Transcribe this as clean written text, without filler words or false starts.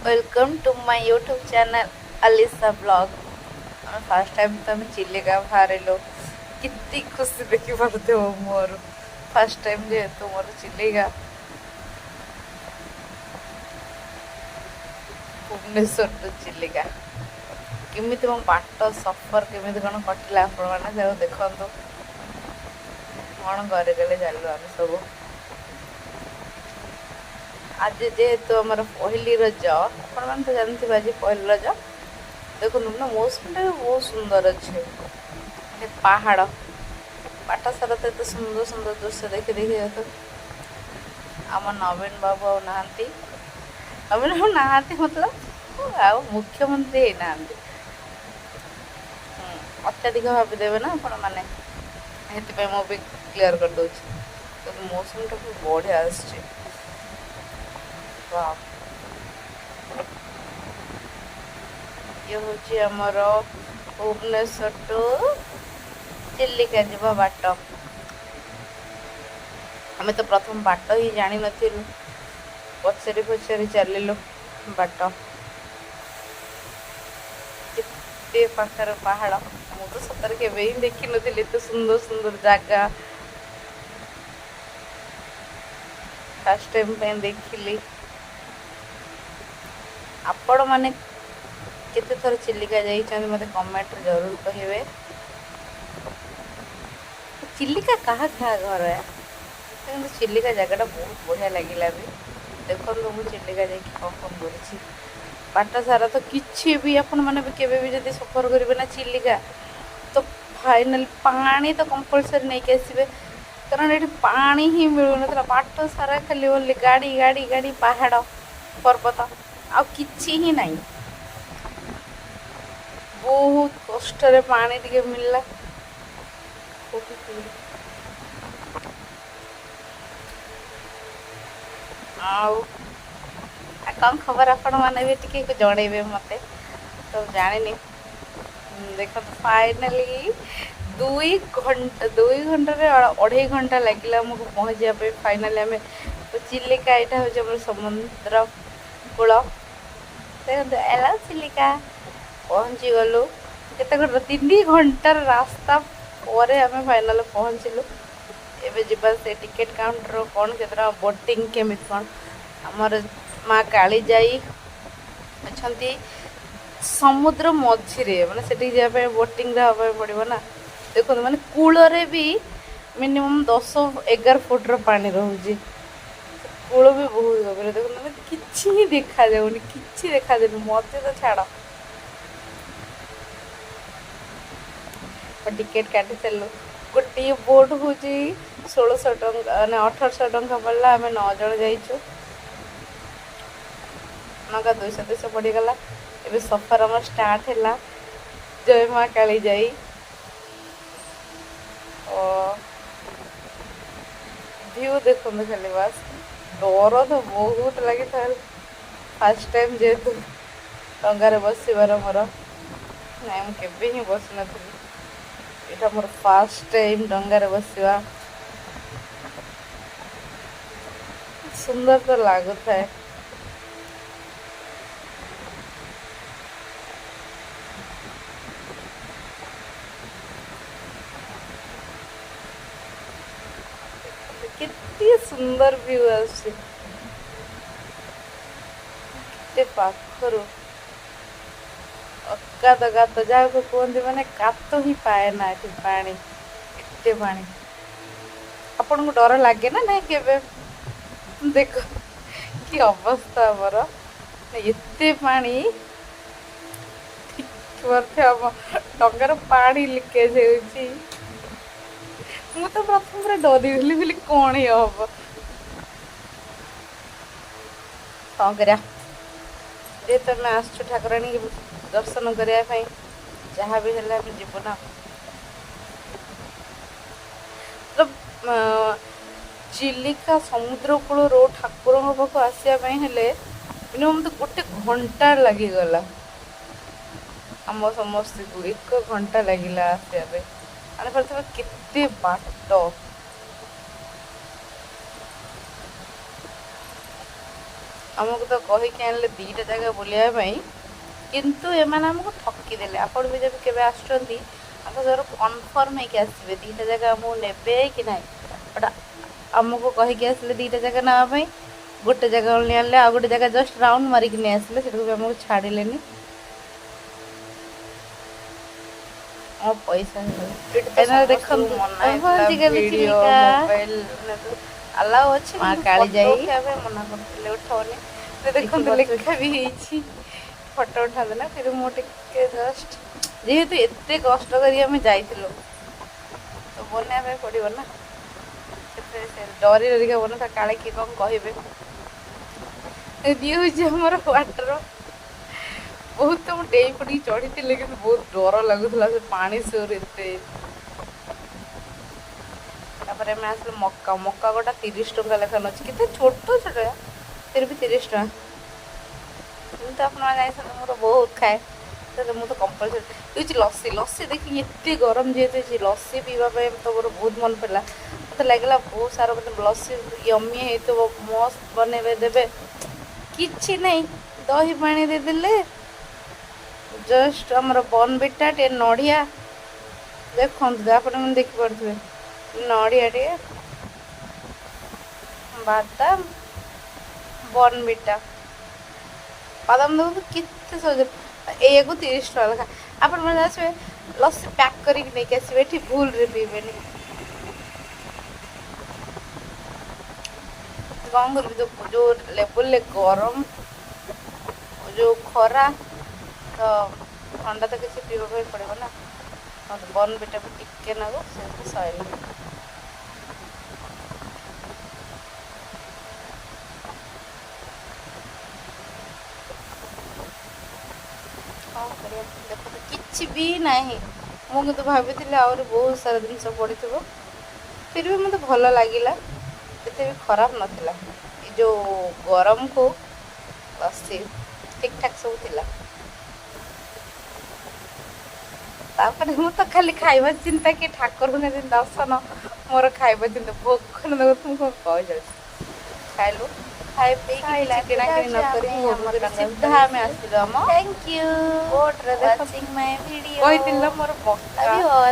Welcome to my YouTube channel Alisa Vlog। ଆମେ first time ତ ଆମେ ଚିଲିକା ବାହାରିଲୁ। କେତେ ଖୁସି ଦେଖିପାରୁଥିବ ମୋର। ଫାର୍ଷ୍ଟ ଟାଇମ୍ ଯେହେତୁ ମୋର ଚିଲିକା, ଭୁବନେଶ୍ୱର ଟୁ ଚିଲିକା। କେମିତି ମୋ ବାଟ ସଫର କେମିତି କ'ଣ କଟିଲା, ଆପଣମାନେ ତାକୁ ଦେଖନ୍ତୁ। କ'ଣ ଘରେ ଗଲେ ଚାଲୁ ଆମେ ସବୁ। ଆଜି ଯେହେତୁ ଆମର ପହିଲି ରଜ, ଆପଣମାନେ ତ ଜାଣିଥିବେ ଆଜି ପହିଲି ରଜ। ଦେଖନ୍ତୁ ନା, ମୌସମଟା ବି ବହୁତ ସୁନ୍ଦର ଅଛି। ମାନେ ପାହାଡ଼ ବାଟ ସାରା ତ ଏତେ ସୁନ୍ଦର ସୁନ୍ଦର ଦୃଶ୍ୟ ଦେଖି ଦେଖି ଯାଉଥିବ। ଆମ ନବୀନ ବାବୁ ଆଉ ନାହାନ୍ତି। ନବୀନ ବାବୁ ନାହାନ୍ତି ମତଲବ ଆଉ ମୁଖ୍ୟମନ୍ତ୍ରୀ ହେଇନାହାନ୍ତି। ଅତ୍ୟଧିକ ଭାବିଦେବେ ନା ଆପଣମାନେ, ସେଥିପାଇଁ ମୁଁ ବି କ୍ଲିଅର କରିଦେଉଛି। ତ ମୌସମଟା ବି ବଢ଼ିଆ ଆସୁଛି। ବାଃ! ଇଏ ହେଉଛି ଆମର ଭୁବନେଶ୍ୱର ଟୁ ଚିଲିକା ଯିବା ବାଟ। ଆମେ ତ ପ୍ରଥମ ବାଟ ହିଁ ଜାଣିନଥିଲୁ, ପଚାରି ପଚାରି ଚାଲିଲୁ ବାଟ। କେତେ ପାଖରେ ପାହାଡ଼, ମୁଁ ତ ସତରେ କେବେ ହିଁ ଦେଖିନଥିଲି ଏତେ ସୁନ୍ଦର ସୁନ୍ଦର ଜାଗା। ଫାର୍ଷ୍ଟ ଟାଇମ୍ ପାଇଁ ଦେଖିଲି। ଆପଣମାନେ କେତେ ଥର ଚିଲିକା ଯାଇଛନ୍ତି, ମୋତେ କମେଣ୍ଟରେ ଜରୁର କହିବେ। ଚିଲିକା କାହା କାହା ଘର? କିନ୍ତୁ ଚିଲିକା ଜାଗାଟା ବହୁତ ବଢ଼ିଆ ଲାଗିଲା ବି। ଦେଖନ୍ତୁ, ମୁଁ ଚିଲିକା ଯାଇକି କ'ଣ କ'ଣ କରୁଛି। ବାଟ ସାରା ତ କିଛି ବି, ଆପଣମାନେ ବି କେବେ ବି ଯଦି ସଫର କରିବେ ନା ଚିଲିକା, ତ ଫାଇନାଲି ପାଣି ତ କମ୍ପଲସରି ନେଇକି ଆସିବେ, କାରଣ ଏଠି ପାଣି ହିଁ ମିଳୁନଥିଲା। ବାଟ ସାରା ଖାଲି ଓନ୍ଲି ଗାଡ଼ି, ଗାଡ଼ି, ଗାଡ଼ି, ପାହାଡ଼, ପର୍ବତ, ଆଉ କିଛି ହିଁ ନାହିଁ। ବହୁତ କଷ୍ଟରେ ପାଣି ଟିକେ ମିଳିଲା। ଆଉ କ'ଣ ଖବର, ଆପଣମାନେ ବି ଟିକେ ଜଣେଇବେ ମୋତେ ତ ଜାଣିନି। ଦେଖନ୍ତୁ, ଫାଇନାଲି 2 ଘଣ୍ଟା, 2 ଘଣ୍ଟାରେ 2.5 ଘଣ୍ଟା ଲାଗିଲା ଆମକୁ ପହଞ୍ଚିବା ପାଇଁ। ଫାଇନାଲି ଆମେ ଚିଲିକା, ଏଇଟା ହେଉଛି ଆମର ସମୁଦ୍ର କୂଳ। ଦେଖନ୍ତୁ, ଏଲା ଚିଲିକା ପହଞ୍ଚିଗଲୁ। କେତେ ଘଣ୍ଟା? 3 ଘଣ୍ଟାର ରାସ୍ତା ପରେ ଆମେ ଫାଇନାଲ ପହଞ୍ଚିଲୁ। ଏବେ ଯିବା ସେ ଟିକେଟ୍ କାଉଣ୍ଟର, କ'ଣ କେତେ ଟଙ୍କା, ବୋଟିଂ କେମିତି କ'ଣ। ଆମର ମା କାଳିଜାଇ ଅଛନ୍ତି ସମୁଦ୍ର ମଝିରେ, ମାନେ ସେଠିକି ଯିବା ପାଇଁ ବୋଟିଂରେ ହେବା ପାଇଁ ପଡ଼ିବ ନା। ଦେଖନ୍ତୁ, ମାନେ କୂଳରେ ବି ମିନିମମ୍ 10-11 ଫୁଟର ପାଣି ରହୁଛି। କୂଳ ବି ବହୁତ ଗଭୀର। ଦେଖନ୍ତୁ, ମାନେ କିଛି ହିଁ ଦେଖାଯାଉନି, କିଛି ଦେଖାଯାଉନି, ମତେ ତ ଛାଡ଼। ଟିକେଟ୍ କାଟି ସାରିଲୁ। ଗୋଟିଏ ବୋଟ୍ ହେଉଛି 1600 ଟଙ୍କା, ମାନେ 1800 ଟଙ୍କା ପଡ଼ିଲା। ଆମେ 9 ଜଣ ଯାଇଛୁ, ଟଙ୍କା 200 200 ପଡ଼ିଗଲା। ଏବେ ସଫର ଆମର ଷ୍ଟାର୍ଟ ହେଲା। ଜୟ ମା କାଳିଜାଇ। ଓ ଭିଉ ଦେଖନ୍ତୁ ଖାଲି ବାସ୍। ଡର ତ ବହୁତ ଲାଗିଥାଏ ଫାର୍ଷ୍ଟ ଟାଇମ୍ ଯେହେତୁ ଡଙ୍ଗାରେ ବସିବାର ମୋର। ନାଇଁ, ମୁଁ କେବେ ହିଁ ବସିନଥିଲି। ଏଇଟା ମୋର ଫାର୍ଷ୍ଟ ଟାଇମ୍ ଡଙ୍ଗାରେ ବସିବା। ସୁନ୍ଦର ତ ଲାଗୁଥାଏ। କେତେ ସୁନ୍ଦର ଭିଉ ଆସୁଛି, କେତେ ପାଖରୁ। ଅଗାତ ଗାତ ଯାହାକୁ କୁହନ୍ତି, ମାନେ କାତ ହିଁ ପାଏ ନା ଏଠି ପାଣି, ଏତେ ପାଣି। ଆପଣଙ୍କୁ ଡର ଲାଗେ ନା ନାଇଁ କେବେ? ଦେଖ କି ଅବସ୍ଥା ଆମର, ଏତେ ପାଣି ଆମ ଡଙ୍ଗାର ପାଣି ଲିକେଜ ହେଉଛି। ମୁଁ ତ ପ୍ରଥମ ପୁରା ଡରିଗଲି ବୋଲି କ'ଣ ଇଏ ହବ, କ'ଣ କରିବା। ଯେହେତୁ ଆମେ ଆସିଛୁ ଠାକୁରାଣୀକି ଦର୍ଶନ କରିବା ପାଇଁ, ଯାହା ବି ହେଲେ ଆମେ ଯିବୁ ନା। ତ ଚିଲିକା ସମୁଦ୍ର କୂଳରୁ ଠାକୁରଙ୍କ ପାଖକୁ ଆସିବା ପାଇଁ ହେଲେ ମିନିମମ୍ ତ ଗୋଟେ ଘଣ୍ଟା ଲାଗିଗଲା। ଆମ ସମସ୍ତଙ୍କୁ 1 ଘଣ୍ଟା ଲାଗିଲା ଆସିବା ପାଇଁ। ଜାଣିପାରୁଥିବେ କେତେ ବାଟ। ଆମକୁ ତ କହିକି ଆଣିଲେ ଦୁଇଟା ଜାଗା ବୁଲିବା ପାଇଁ, କିନ୍ତୁ ଏମାନେ ଆମକୁ ଠକିଦେଲେ। ଆପଣ ବି ଯଦି କେବେ ଆସୁଛନ୍ତି, ଆଗ ସହ କନଫର୍ମ ହେଇକି ଆସିବେ, ଦୁଇଟା ଜାଗା ଆମକୁ ନେବେ କି ନାହିଁ। ବଟ୍ ଆମକୁ କହିକି ଆସିଲେ ଦୁଇଟା ଜାଗା ନେବା ପାଇଁ, ଗୋଟେ ଜାଗା ଓନ୍ଲି ଆଣିଲେ, ଆଉ ଗୋଟେ ଜାଗା ଜଷ୍ଟ ରାଉଣ୍ଡ ମାରିକି ନେଇ ଆସିଲେ, ସେଟାକୁ ବି ଆମକୁ ଛାଡ଼ିଲେନି। ଆମ ପଇସା ଏଠି ତ ହେଇଗଲା। ସମସ୍ତଙ୍କୁ ଦେଖନ୍ତୁ, ମନା ଆମେ ହେଇଥିଲା ପହଞ୍ଚିଗଲୁ ଭିଡ଼ିଓ ଚିଲିକା। ମୋବାଇଲ ଆଲାଉ ଅଛି, ମା କିନ୍ତୁ ଫଟୋ କାଳିଜାଇ। ଉଠେଇବା ପାଇଁ ମନା କରୁଥିଲେ, ଉଠଉନି ତ। ଦେଖନ୍ତୁ, ଦେଖିପାରୁଥିବେ। ଲେଖା ବି ହେଇଛି, ଫଟୋ ଉଠାନ୍ତୁ ନା। ଫିର ମୁଁ ଟିକେ ଜଷ୍ଟ, ଯେହେତୁ ଏତେ କଷ୍ଟ କରି ଆମେ ଯାଇଥିଲୁ, ତ ବନେଇବା ପାଇଁ ପଡ଼ିବ ନା। ସେଥିରେ ସେ ଡରି ଡରିକା ବନା, କାଳେ କିଏ କ'ଣ କହିବେ। ଇଏ ହେଉଛି ଆମର ୱାଟର। ବହୁତ ତ ମୁଁ ଡେଇଁ ପଡ଼ିକି ଚଢ଼ିଥିଲି, କିନ୍ତୁ ବହୁତ ଡର ଲାଗୁଥିଲା ସେ ପାଣି ସୁର ଏତେ। ତାପରେ ଆମେ ଆସିଲୁ ମକା। ମକା ଗୋଟା 30 ଟଙ୍କା ଲେଖା ନେଉଛି। କେତେ ଛୋଟ ଛୋଟ, ଫିର ବି 30 ଟଙ୍କା। ମୁଁ ତ ଆପଣମାନେ ଜାଣିଛନ୍ତି, ମୁଁ ତ ବହୁତ ଖାଏ, ତ ମୁଁ ତ କମ୍ପଲସରି ହେଉଛି ଲସି। ଲସି ଦେଖିକି, ଏତେ ଗରମ ଯେହେତୁ ହେଇଛି, ଲସି ପିଇବା ପାଇଁ ତ ମୋର ବହୁତ ମନ ପଡ଼ିଲା। ମୋତେ ଲାଗିଲା ବହୁତ ସାରା ମୋତେ ଲସି ୟମି ହେଇଥିବ, ମସ୍ତ ବନେଇବେ ଦେବେ। କିଛି ନାହିଁ, ଦହି ପାଣି ଦେଇଦେଲେ, ଜଷ୍ଟ ଆମର ବର୍ନଭିଟା ଟିକେ, ନଡ଼ିଆ। ଦେଖନ୍ତୁ, ଆପଣମାନେ ଦେଖିପାରୁଥିବେ, ନଡ଼ିଆ ଟିକେ, ବାଦାମ, ବର୍ନଭିଟା, ବାଦାମ। ଦେଖନ୍ତୁ କେତେ ସହଜ। ଏଇଆକୁ 30 ଟଙ୍କା ଲେଖା। ଆପଣମାନେ ଆସିବେ, ଲସି ପ୍ୟାକ୍ କରିକି ନେଇକି ଆସିବେ, ଏଠି ଭୁଲରେ ପିଇବେନି। କ'ଣ କରିବି, ଯୋଉ ଯୋଉ ଲେବୁଲରେ ଗରମ, ଯୋଉ ଖରା, ତ ଥଣ୍ଡା ତ କିଛି ପିଇବା ପାଇଁ ପଡ଼ିବ ନା। ହଁ, ବର୍ନଭିଟା ବି ଟିକେ ନେବ, ସେମିତି ସଇଲା। କ'ଣ କରିବା? ଦେଖନ୍ତୁ, କିଛି ବି ନାହିଁ। ମୁଁ କିନ୍ତୁ ଭାବିଥିଲି ଆହୁରି ବହୁତ ସାରା ଜିନିଷ ପଡ଼ିଥିବ। ଫିର ବି ମୋତେ ଭଲ ଲାଗିଲା, ଏତେ ବି ଖରାପ ନଥିଲା। ଏ ଯେଉଁ ଗରମକୁ ଲସି ଠିକ୍ ଠାକ୍ ସବୁ ଥିଲା। ତାପରେ ମୁଁ ତ ଖାଲି ଖାଇବା ଚିନ୍ତା କି ଠାକୁରଙ୍କ ଦର୍ଶନ, ମୋର ଖାଇବା ଚିନ୍ତା। ଭୋକ ନ ମୁଁ କ'ଣ କହିଯାଉଛି। ଖାଇଲୁ, ଖାଇ ପିଇକି ସଇଲା। କିଛି କିଣାକିଣି ନ ଯାଉଛୁ କରିକି ଆମେ ଆମର ଭୋଗ ଡଙ୍ଗା ସିଧା ଆମେ ଆସିଲୁ ଆମ Thank you ବୋଟରେ। ଦେଖ, watching my video. କହିଥିଲି ନା ମୋର ମକା Love you all.